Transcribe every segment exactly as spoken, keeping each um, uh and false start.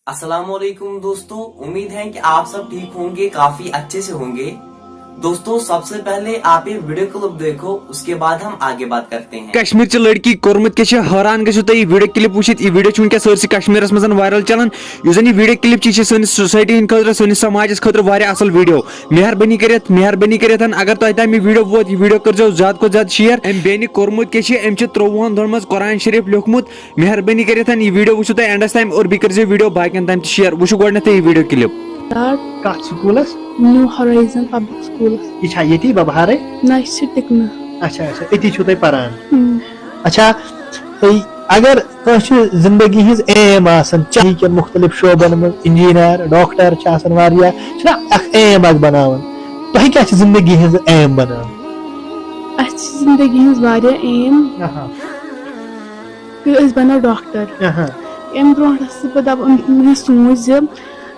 السلام علیکم دوستو، امید ہے کہ آپ سب ٹھیک ہوں گے، کافی اچھے سے ہوں گے۔ دوستو، سب سے پہلے آپ یہ ویڈیو کلپ دیکھو، اس کے بعد ہم آگے بات کرتے ہیں۔ کشمیر چہِ لڑکی کوٚرمُت کیٛاہ چھِ؟ حٲران گٔژھِو تُہۍ یہِ ویڈیو کلپ وٕچھِتھ۔ یہِ ویڈیو چھُ وٕنکیٚس سٲرسٕے کشمیرس منٛز وایرل چلان۔ یُس زن یہِ ویڈیو کلپ چھِ، یہِ چھِ سٲنِس سوسایٹی ہٕنٛدِ خٲطرٕ، سٲنِس سماجس خٲطرٕ واریاہ اصل ویڈیو۔ مہربٲنی کٔرِتھ، مہربٲنی کٔرِتھ، اگر تۄہہِ تام یہِ ویڈیو ووت، یہِ ویڈیو کٔرۍزیو زیادٕ کھۄتہٕ زیادٕ شیئر۔ أمۍ بیٚنہِ کوٚرمُت کیٛاہ چھِ؟ أمۍ چھِ ترٛۆوُہن دۄہن منٛز قرآن شریف لیوٚکھمُت۔ مہربٲنی کٔرِتھ یہِ ویڈیو وٕچھِو تُہۍ اینڈس تام اور بیٚیہِ کٔرۍزیو ویڈیو باقین تام تہِ شیئر۔ وٕچھِو گۄڈٕنٮ۪تھٕے یہِ ویڈیو کلپ۔ کتھ سکوٗلس؟ New Horizon Public Schoolس۔ یہِ چھا ییٚتی ببہارے؟ نہ، یہِ چھِ ٹِکنہٕ۔ اچھا اچھا، أتی چھِو تُہۍ پران۔ اۭں۔ اچھا، تُہۍ اگر کٲنٛسہِ چھِ زندگی ہٕنٛز ایم آسان، چاہے کینٛہہ مُختٔلِف شعبن منٛز، انجینئر، ڈاکٹر چھِ آسان واریاہ، چھِنہ اکھ ایم اکھ بناوان، تۄہہِ کیٛاہ چھِ زندگی ہٕنٛز ایم بناوان؟ اَسہِ چھِ زندگی ہٕنٛز واریاہ ایم اہا، کہِ أسۍ بنو ڈاکٹر۔ اہا، اَمہِ برونٛٹھ ٲسٕس بہٕ دَپان، مےٚ سوٗنٛچ زِ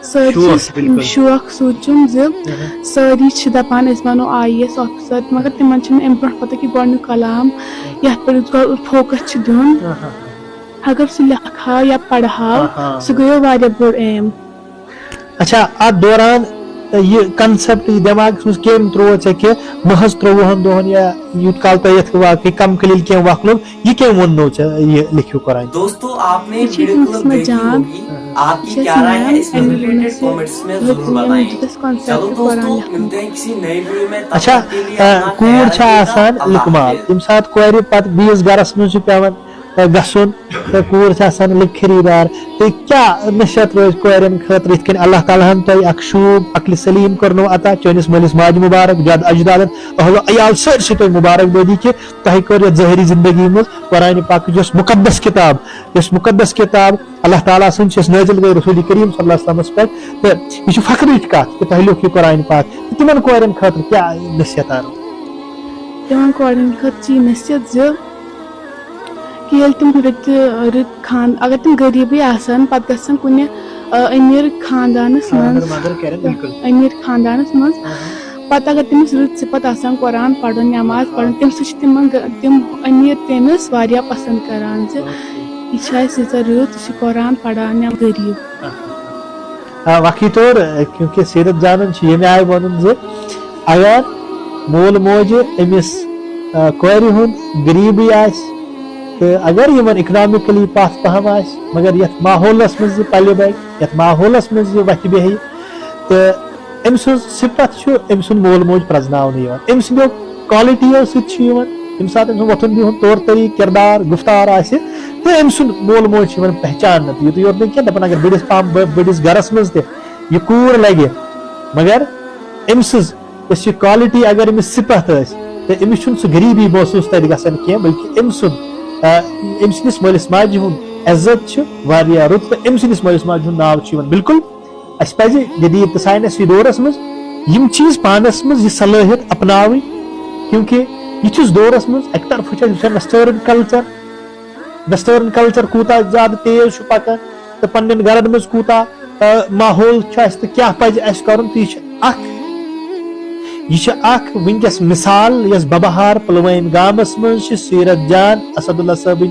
سٲری شوق، چھِ بِلکُل۔ شوق سوٗنٛچُم زِ اہا۔ سٲری چھِ دَپان أسۍ بَنو آئی اے ایس آفیسر، مگر تِمن چھِنہٕ اَمہِ برونٛٹھ پَتہ کہِ گۄڈٕنیُک کلام یَتھ پٮ۪ٹھ أسۍ گۄڈٕ فوکس چھِ دیُن۔ اہا۔ اگر سُہ لیکھہٕ ہا یا پَرٕ ہا، اہا۔ سُہ گٔیو واریاہ بوٚڑ ایم۔ اچھا، اتھ دوران یہِ کنسپٹ، یہِ دٮ۪ماغس منٛز کٔمۍ ترٛوو ژےٚ کہِ محض ترٛۆوُہن دۄہن یا یوٗت کال تۄہہِ یتھ واقعی کم قلیل کینٛہہ وقت لوٚگ، یہِ کٔمۍ ووٚننو ژےٚ یہِ لیکھِو قرآن؟ دوستو، آپ نے یہ چیز ویڈیو ہم کلپ سمجھ دیکھی جان۔ ہوگی، آپ کی کیا رائے ہے اس کے ریلیٹڈ کمنٹس میں ضرور بتائیں۔ چلو دوستو، ملتے ہیں کسی نئے ویڈیو میں، تب اچھا، تک کے لیے آ، اپنا کوٗر خیال چھِ رکھیے گا۔ آسان اللہ لِکہٕ مال، حافظ۔ ییٚمہِ ساتہٕ کورِ پتہٕ بیٚیِس گرس منٛز چھُ پٮ۪وان، آ، گژھُن، تہٕ کوٗر چھِ آسان لِکہٕ خریٖدار، تہٕ کیٛاہ نصیحت روزِ کورٮ۪ن خٲطرٕ؟ یِتھ کٔنۍ اللہ تعالیٰ ہن تۄہہِ اکھ شوٗب عقلِ سلیم کوٚرنو عطا، چٲنِس مٲلِس ماجہِ مُبارک، جد اجدادن، اہل و عیال سٲرسٕے تۄہہِ مُبارک بٲدی کہِ تۄہہِ کٔر یتھ ظٲہری زندگی منٛز قرآنِ پاک یۄس مُقدس کِتاب، یۄس مُقدس کِتاب اللہ تعالیٰ سٕنٛز چھِ، یۄس نٲزِل گٔے رسول کریم صلی اللہ علیہ وسلمس پٮ۪ٹھ، تہٕ یہِ چھِ فخرٕچ کتھ کہِ تۄہہِ لیوٚکھ یہِ قرآنِ پاک، تہٕ تِمن کورٮ۪ن خٲطرٕ کیٛاہ نصیحت انو؟ تِمن کورٮ۪ن خٲطرٕ چھِ یہِ نصیحت زِ کہِ ییٚلہِ تِم رٕتہِ رٕتۍ خان اگر تِم غریٖبٕے آسن، پتہٕ گژھن کُنہِ آ، أمیٖر خاندانس منٛز مدر کرن، بِلکُل۔ أمیٖر خاندانس منٛز پتہٕ اگر تٔمِس رٕژ صفت آسن، قرآن پرُن، نٮ۪ماز پرُن، تمہِ سۭتۍ چھِ تِمن غ- تِم أمیٖر تٔمِس واریاہ پسند کران زِ یہِ چھِ اسہِ ییٖژاہ رٕژ، یہِ چھِ قرآن پران یا غریٖب۔ آ، واقعی طور، آ، کیونکہ سیرت زانن چھِ ییٚمہِ آیہِ وَنُن زِ اگر مول موج أمِس، آ، کورِ ہُنٛد غریٖبٕے آسہِ تہٕ اگر یِمن اکنامکلی پتھ پہم آسہِ، مگر یتھ ماحولس منٛز یہِ پلہِ بڑِ، یتھ ماحولس منٛز یہِ وتھِ بیٚہہِ، تہٕ أمۍ سٕنٛز صفت چھُ أمۍ سُنٛد مول موج پرزناونہٕ یِوان، أمۍ سٕنٛدیو کوالٹیو سۭتۍ چھُ یِوان، ییٚمہِ ساتہٕ أمۍ سُنٛد وۄتھُن بِہُن، طور طریٖقہٕ، کردار، گُفتار آسہِ، تہٕ أمۍ سُنٛد مول موج چھُ یِوان پہچاننہٕ۔ تہٕ یُتُے یوت نہٕ کینٛہہ، دَپان اگر بٔڑِس پہم بٔڑِس گرس منٛز تہِ یہِ کوٗر لگہِ، مگر أمۍ سٕنٛز یۄس یہِ کوالٹی، اگر أمِس صفت ٲسۍ، تہٕ أمِس چھُنہٕ سُہ غریٖبی محسوٗس تَتہِ گژھان کینٛہہ، بلکہِ أمۍ سُنٛد، آ، أمۍ سٕنٛدِس مٲلِس ماجہِ ہُنٛد عزت چھُ واریاہ رُت، تہٕ أمۍ سٕنٛدِس مٲلِس ماجہِ ہُنٛد ناو چھُ یِوان۔ بِلکُل، اَسہِ پَزِ جدیٖد تہٕ ساینسی دورس منٛز یِم چیٖز پانَس منٛز، یہِ صلٲحیت اپناوٕنۍ، کیونکہ یِتھِس دورس منٛز اَکہِ طرفہٕ چھُ اَسہِ وٕچھان ویسٹٲرن کلچر، ویسٹٲرن کلچر کوٗتاہ زیادٕ تیز چھُ پکان تہٕ پننٮ۪ن گرن منٛز کوٗتاہ، آ، ماحول چھُ اَسہِ تہٕ کیٛاہ پزِ اَسہِ کرُن، تہٕ یہِ چھِ اکھ، یہِ چھِ اکھ وٕنکیٚس مثال، یۄس ببہار پلوامہِ گامس منٛز چھِ سیرت جان اسد اللہ صٲبٕنۍ،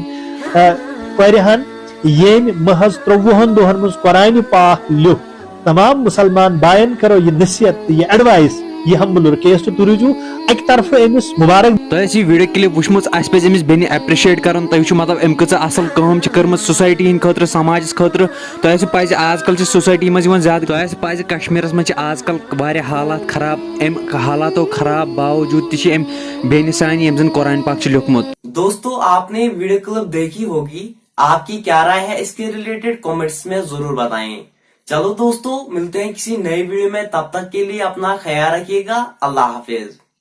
آ، کورِ ہن، ییٚمۍ محض ترٛۆوُہن دۄہن منٛز قرآنِ پاک لیوٚکھ۔ تمام مسلمان باین کرو یہِ نصیحت تہٕ یہِ ایڈوائس، یہِ ہمبل ریکویسٹ، تُہۍ روٗزِو اکہِ طرفہٕ أمِس مبارک۔ تۄہہِ آسہِ یہِ ویڈیو کلپ وٕچھمٕژ، اَسہِ پَزِ أمِس بیٚنہِ اپریشیٹ کرُن۔ تۄہہِ وٕچھِو، مطلب، أمۍ کۭژاہ اَصٕل کٲم چھِ کٔرمٕژ سوسایٹی ہِنٛدِ خٲطرٕ، سماجَس خٲطرٕ۔ تۄہہِ آسہِ پَزِ، آز کل چھِ سوسایٹی منٛز یِوان زیادٕ، تۄہہِ آسہِ پَزِ، کشمیٖرَس منٛز چھِ آز کل واریاہ حالات خراب۔ اَمہِ حالاتو خراب باوجوٗد تہِ چھِ أمۍ بیٚنہِ سانہِ، ییٚمۍ زَن قرآن پاک چھُ لیوٚکھمُت۔ دوستو، آپ نے ویڈیو کلپ دیکھی ہوگی، آپ کی کیا رائے ہے اس کے ریلیٹڈ؟ کمنٹس میں ضرور بتائیں۔ چلو دوستو، ملتے ہیں کسی نئے ویڈیو میں، تب تک کے لیے اپنا خیال رکھیے گا، اللہ حافظ۔